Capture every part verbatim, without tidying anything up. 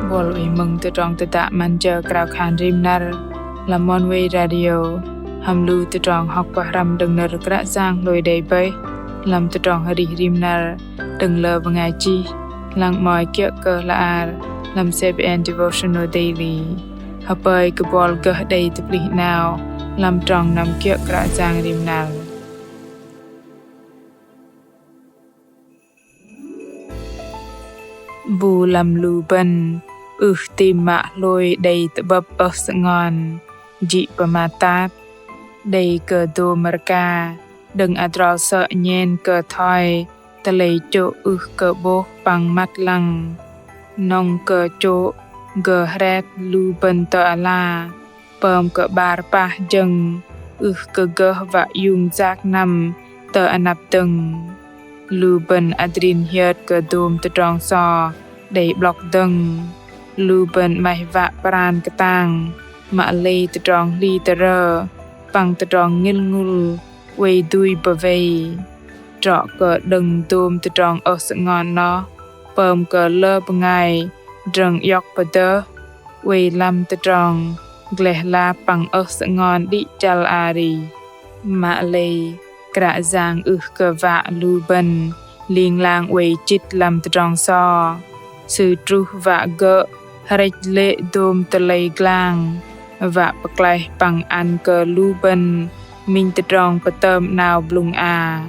Buăl oei mơ̆ng tơdrong tơdă 'Măn Jơ Krao Khan Rim Năr lăm Oneway Radio, hăm lu tơdrong hŏk pơhrăm đơ̆ng nơ̆r Kră Yang hlôi đei bơih lăm tơdrong arih rim năr đơ̆ng lơ bơngai chih, lăng 'mơ̆i kiơ̆ kơ hla bơar lăm C B N Devotional Daily. Hơpơi kơ buăl gơh đei tơplih 'nao lăm trong năm kiơ̆ Kră Yang rim năr. Bu lăm lu bơ̆n ưh tam mă hlôi đei tơ'bơ̆p ơh sơngon, jĭ pơmat tat, đei kơ dôm rơka đơ̆ng adrol sơ̆ nhen kơ thoi tơlei chô̆ ưh kơ 'bôh păng măt lăng. Nŏng kơ chô̆ gơh hret lu bơ̆n tơ ala, pơm kơ 'bar pah jơ̆ng ưh kơ gơh wă iung yak năm tơ anăp dơ̆ng. Lu bơ̆n adrin hiơt kơ dôm tơdrong so đei 'blŏk dơ̆ng. Lu bơ̆n 'maih wă pran kơtang, mă lei tơdrong hli tơrơ păng tơdrong ngĭl ngŭl oei dui bơwei. Trŏ kơ đơ̆ng dôm tơdrong ơh sơngon noh, pơm kơ lơ bơngai drơ̆ng iŏk pơdơh, oei lăm tơdrong gleh lap păng ơh sơngon đĭ chăl arih. Mă lei Kră Yang ưh kơ wă lu bơ̆n ling lang oei chĭt lăm tơdrong so. Sư truh wă gơ̆ hrĕch lê̆ dôm tơlei glang, wă pơklaih păng ăn kơ lu bơ̆n minh tơdrong pơtơm 'nao blŭng a.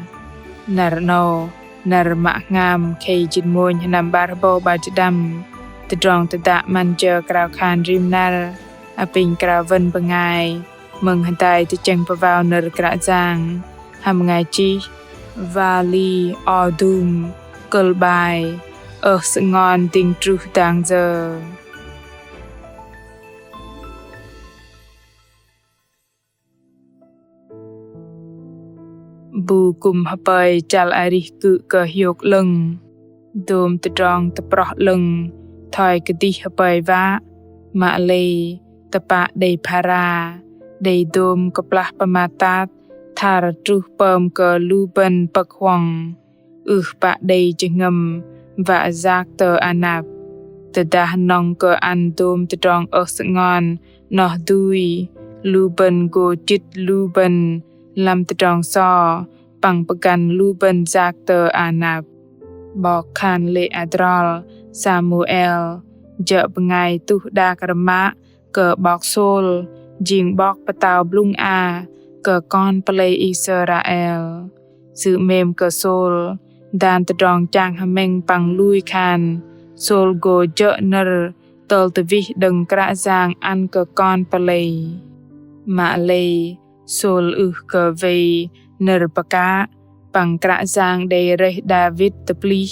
Năr 'nâu, năr mă hngam khei jĭt mônh sơnăm 'bar hơbâu 'bar jĭt đăm, tơdrong tơdă 'Măn Jơ Krao Khan Rim Năr apinh krao wơ̆n bơngai mơ̆ng hơdai tơchĕng pơwao nơ̆r Kră Yang hăm bơngai chih Vali Odum, kơ̆l 'bai Ơh sơngon dĭng truh dang yơ. Bu kư̆m hơpơi chăl arih kư̆ kơ hiôk 'lơ̆ng, dôm tơdrong tơproh 'lơ̆ng thoi kơdih hơpơi wă, mă lei tơpă đei phara, đei dôm kơplah pơmat tat, thar truh pơm kơ lu bơ̆n pơ̆k huŏng. Ưh pă đei jơhngơ̆m wă yak tơ anăp. Tơdah nŏng kơ ăn dôm tơdrong ơh sơngon noh dui, lu bơ̆n gô chĭt lu bơ̆n lăm tơdrong so, păng pơgăn lu bơ̆n yak tơ anăp. 'Bok khan lê̆ adrol Samuel, jơ̆ bơngai tuh đak rơmă kơ 'bok Sôl, jing 'bok pơtao blŭng a kơ kon pơlei Israel. Sư 'mêm kơ Sôl dan tơdrong chang hơmĕng păng lui khan Sôl gô jơ̆ nơ̆r tơl tơwih đơ̆ng Kră Yang ăn kơ kon pơlei. Mă lei Sôl ưh kơ wei nơ̆r pơkă păng Kră Yang đei rơih Đavit tơplih.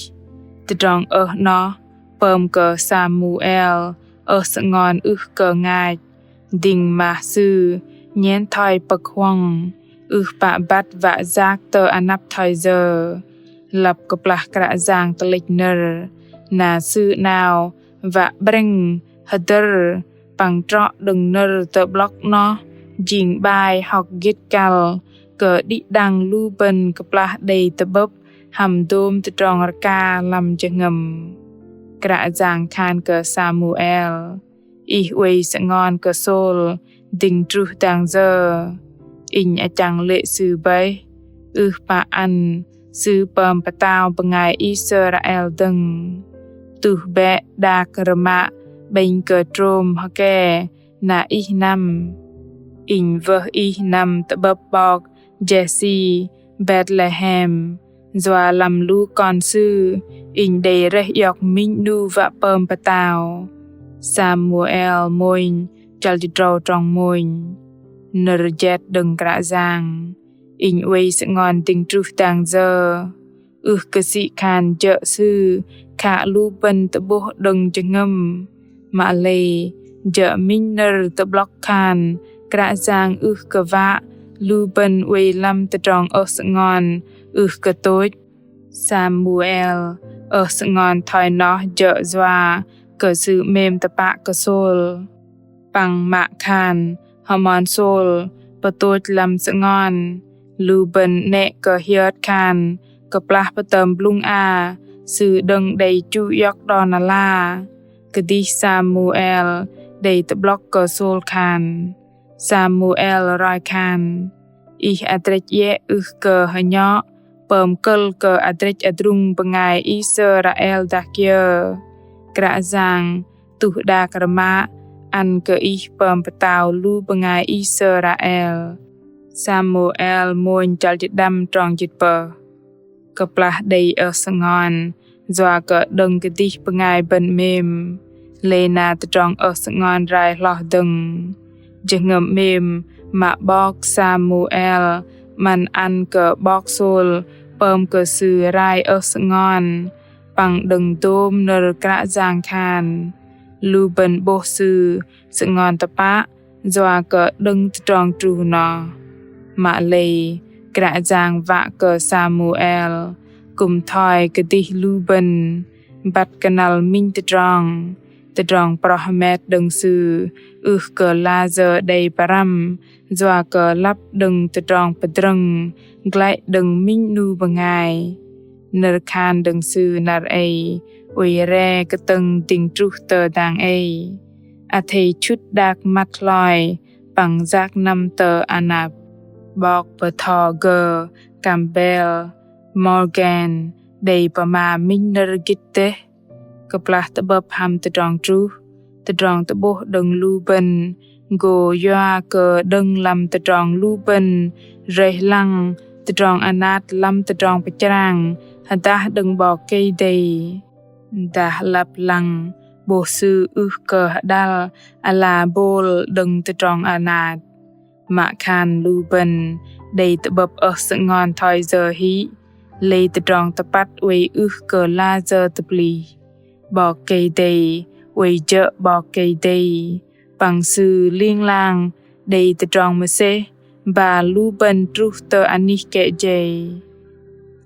Tơdrong ơh noh pơm kơ Samuel ơh sơngon ưh kơ ngach. Dĭng mah sư nhen thoi pơ̆k huŏng, ưh pă băt wă yak tơ anăp thoi yơ. Lăp kơplah Kră Yang tơlĕch nơ̆r, na sư 'nao wă 'brĕng hơdơ̆r păng trŏ đơ̆ng nơ̆r tơ'blŏk noh jing 'bai hŏk gĭt kăl kơ đĭ đăng lu bơ̆n kơplah đei tơ'bơ̆p hăm dôm tơdrong rơka lăm jơhngơ̆m. Kră Yang khan kơ Samuel: Ih oei sơngon kơ Sôl dĭng truh dang yơ? Inh achăng lê̆ sư bơih, ưh pă ăn sư pơm pơtao bơngai Israel dơ̆ng. Tuh bĕ đak rơmă 'bĕnh kơ trôm hơke na ih năm. Inh wơh ih năm tơ'bơ̆p 'bok Jêsi Betlehem, yua lăm lu kon sư inh đei rơih iŏk minh 'nu wă pơm pơtao. Samuel mônh, chăl jĭt tơdrâu trong mônh. Nơ̆r jet đơ̆ng Kră Yang: Inh oei sơngon dĭng truh dang yơ? Ưh kơ sĭ khan jơ̆ sư khă lu bơ̆n tơ'bôh đơ̆ng jơhngơ̆m. Mă lei jơ̆ minh nơ̆r tơ'blŏk khan Kră Yang ưh kơ wă lu bơ̆n oei lăm tơdrong ơh sơngon ưh kơ tôch. Samuel ơh sơngon thoi noh jơ̆ yua kơ sư 'mêm tơpă kơ Sôl. Păng mă khan hơmon Sôl pơtôch lăm sơngon, lu bơ̆n 'nĕ kơ hiơt khan kơplah pơtơm blŭng a sư đơ̆ng đei chu iŏk đon ala. kơdih Samuel đei tơ'blŏk kơ Sôl khan. Samuel roi khan: Ih adrĕch iĕ ưh kơ hơnhŏ pơm kơ̆l kơ adrĕch adrung bơngai Israel dah kiơ? Kră Yang tuh đak rơmă ăn kơ ih pơm pơtao lu bơngai Israel. Samuel mônh chăl jĭt đăm trong jĭt pơh. Kơplah đei ơh sơngon yua kơ đơ̆ng kơdih bơngai bơ̆n 'mêm, lei na tơdrong ơh sơngon rai hloh dơ̆ng. Jơhngơ̆m 'mêm mă 'bok Samuel 'măn ăn kơ 'bok Sôl pơm kơ sư rai ơh sơngon păng đơ̆ng dôm nơ̆r Kră Yang khan. Lu bơ̆n 'bôh sư sơngon tơpă yua kơ đơ̆ng tơdrong truh noh. Mă lei Kră Yang wă kơ Samuel kư̆m thoi kơdih lu bơ̆n băt kơnăl minh tơdrong. Tơdrong proh hơmet đơ̆ng sư ưh kơ layơ đei pơrăm yua kơ lăp đơ̆ng tơdrong pơdrơ̆ng glăi đơ̆ng minh 'nu bơngai. Nơ̆r khan đơ̆ng sư năr ei oei re kơtơ̆ng dĭng truh tơ dang ei. Athei chŭt đak măt hloi păng yak năm tơ anăp. 'Bok bơtho gơ Campbell Morgan đei pơma minh nơ̆r gĭt dêh. Kơplah tơ'bơ̆p hăm tơdrong truh, tơdrong tơ'bôh đơ̆ng lu bơ̆n gô yua kơ đơ̆ng lăm tơdrong lu bơ̆n rơih lăng tơdrong anat lăm tơdrong pơchrang hơdah đơ̆ng 'Bok Kei-Dei. Dah lăp lăng 'bôh sư ưh kơ hơđăl ala bôl đơ̆ng tơdrong anat. Mă khan lu bơ̆n đei tơ'bơ̆p ơh sơngon thoi yơ hĭ, lei tơdrong tơpăt oei ưh kơ layơ tơplih. 'Bok Kei-Dei oei jơ̆ 'Bok Kei-Dei, păng Sư ling lang đei tơdrong mơsêh ba lu bơ̆n truh tơ anih kĕ jei.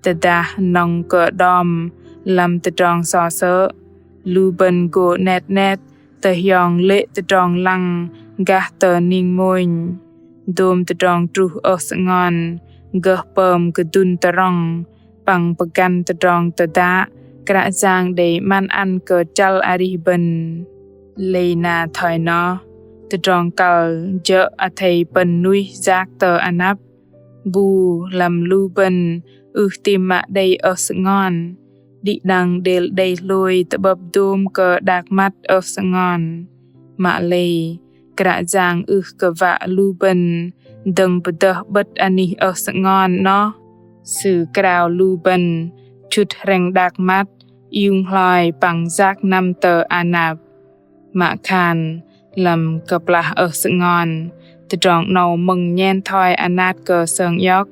Tơdah nŏng kơ đom lăm tơdrong so sơ̆, lu bơ̆n gô 'net 'net tơhiong lê̆ tơdrong lăng gah tơ ning mônh. Dôm tơdrong truh ơh sơngon gơh pơm kơdŭn tơrŏng păng pơgăn tơdrong tơdă Kră Yang đei 'măn ăn kơ chăl arih bơ̆n. Lei na thoi noh, tơdrong kăl jơ̆ athei pơ̆n nuih yak tơ anăp. Bu lăm lu bơ̆n ưh tam mă đei ơh sơngon, đĭ đăng đêl đei hlôi tơ'bơ̆p dôm kơ đak măt ơh sơngon. Mă lei, Kră Yang ưh kơ wă lu bơ̆n dơ̆ng pơdơh 'bơ̆t anih ơh sơngon noh. Sư krao lu bơ̆n chŭt hrĕng đak măt, iung hloi păng yak năm tơ anăp. Mă khan lăm kơplah ơh sơngon, tơdrong 'nâu mơ̆ng nhen thoi anat kơ sơng iŏk.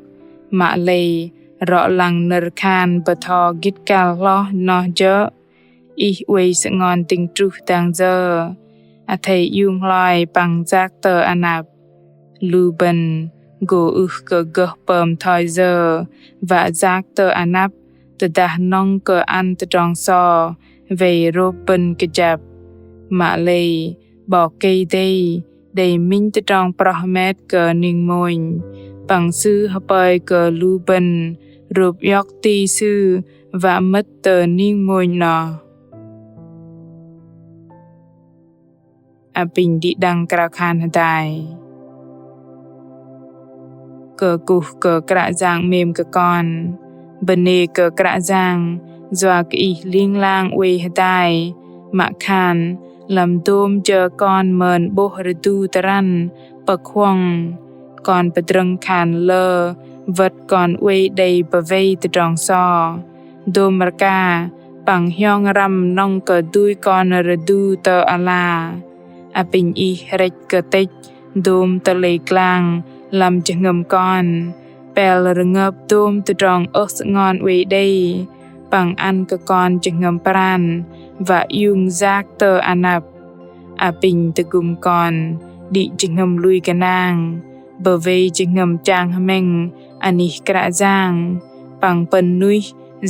Mă lei, rŏ lăng nơ̆r khan bơtho gĭt kăl hloh noh jơ̆: Ih oei sơngon dĭng truh dang yơ? Athei iung hloi păng yak tơ anăp. Lu bơ̆n gô ưh kơ gơh pơm thoi yơ wă yak tơ anăp tơdah nŏng kơ ăn tơdrong so wei rôp bơ̆n kơjăp. Mă lei, 'Bok Kei-Dei đei minh tơdrong proh hơmet kơ ning mônh, păng Sư hơpơi kơ lu bơ̆n rôp iŏk ti Sư wă mơ̆t tơ ning mônh noh. Apinh đĭ đăng krao khan hơdai. Kơkuh kơ Kră Yang 'mêm kơ kon. Bơnê kơ Kră Yang, yua kơ Ih ling lang oei hơdai, mă khan lăm dôm jơ kon mơn 'bôh rơdu tơrăn pơ̆k huŏng. Kon pơdrơ̆ng khan lơ wơ̆t kon oei đei pơwei tơdrong so. Dôm rơka păng hiong răm nŏng kơ dui kon rơdu tơ ala. Apinh Ih hrĕch kơtĕch dôm tơlei klang lăm jơhngơ̆m kon. Pel rơngơp dôm tơdrong ơh sơngon oei đei, păng ăn kơ kon jơhngơ̆m pran wă iung yak tơ anăp. Apinh tơgŭm kon đĭ jơhngơ̆m lui gơnang, pơwei jơhngơ̆m chang hơmĕng anih Kră Yang, păng pơ̆n nuih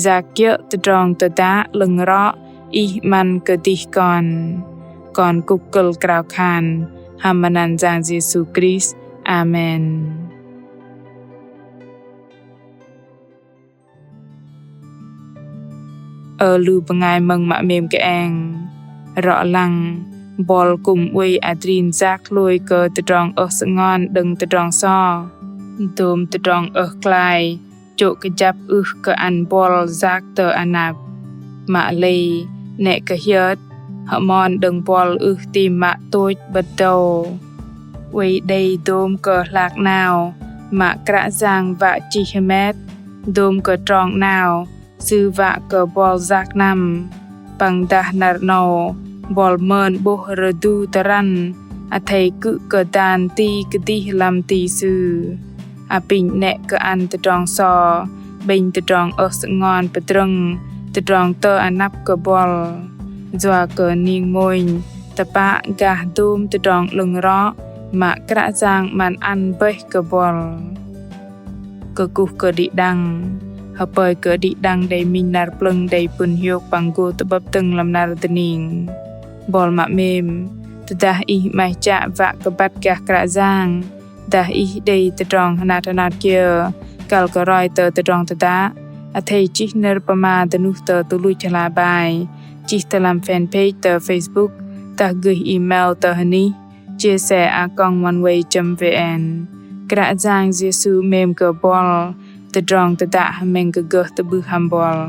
yak kiơ̆ tơdrong tơdă 'lơ̆ng rŏ Ih 'măn kơdih kon. Kon kŭk kơ̆l krao khan hăm măt anăn Yang Yêsu Krist. Amen. Ơ lu bơngai mơ̆ng mă 'mêm kơeng. Rŏ lăng, buăl kư̆m oei adrin yak hlôi kơ tơdrong ơh sơngon đơ̆ng tơdrong so. Dôm tơdrong ơh klai chô̆ kơjăp ưh kơ ăn buăl yak tơ anăp. Mă lei, 'nĕ kơ hiơt, hơmon đơ̆ng buăl ưh ti mă tôch 'bơ̆t dâu. Oei đei dôm kơ hlak 'nao, mă Kră Yang wă chih hơmet, dôm kơ trong 'nao, Sư wă kơ buăl yak năm. Păng dah năr 'nâu, buăl mơn 'bôh rơdu tơrăn, athei kư̆ kơ dan ti kơdih lăm ti Sư. Apinh 'nĕ kơ ăn tơdrong so, 'bĕnh tơdrong ơh sơngon pơdrơ̆ng, tơdrong tơ anăp kơ buăl. Yua kơ ning mônh, tơpă gah dôm tơdrong 'lơ̆ng rŏ, mă Kră Yang 'măn ăn bơih kơ buăl. Kơkuh kơ đĭ đăng, hơpơi kơ đĭ đăng đei minh năr plơ̆ng đei pŭn hiôk păng gô tơ'bơ̆p dơ̆ng lăm năr dơning. Buăl mă 'mêm, tơdah ih 'maih chă wă kơ băt gah Kră Yang, dah ih đei tơdrong hơnat hơnat kiơ, kăl kơ roi tơ tơdrong tơdă, athei chih nơ̆r pơma dơnuh tơ tơluch hla bơar, chih tơ lăm fanpage tơ Facebook, dah gơih email tơ hơnih chia sẻ a còng oneway chấm vn. Kră Yang Yêsu 'mêm kơ buăl, tơdrong tơdă hơmĕng kơ gơh tơ'bưh hăm buăl.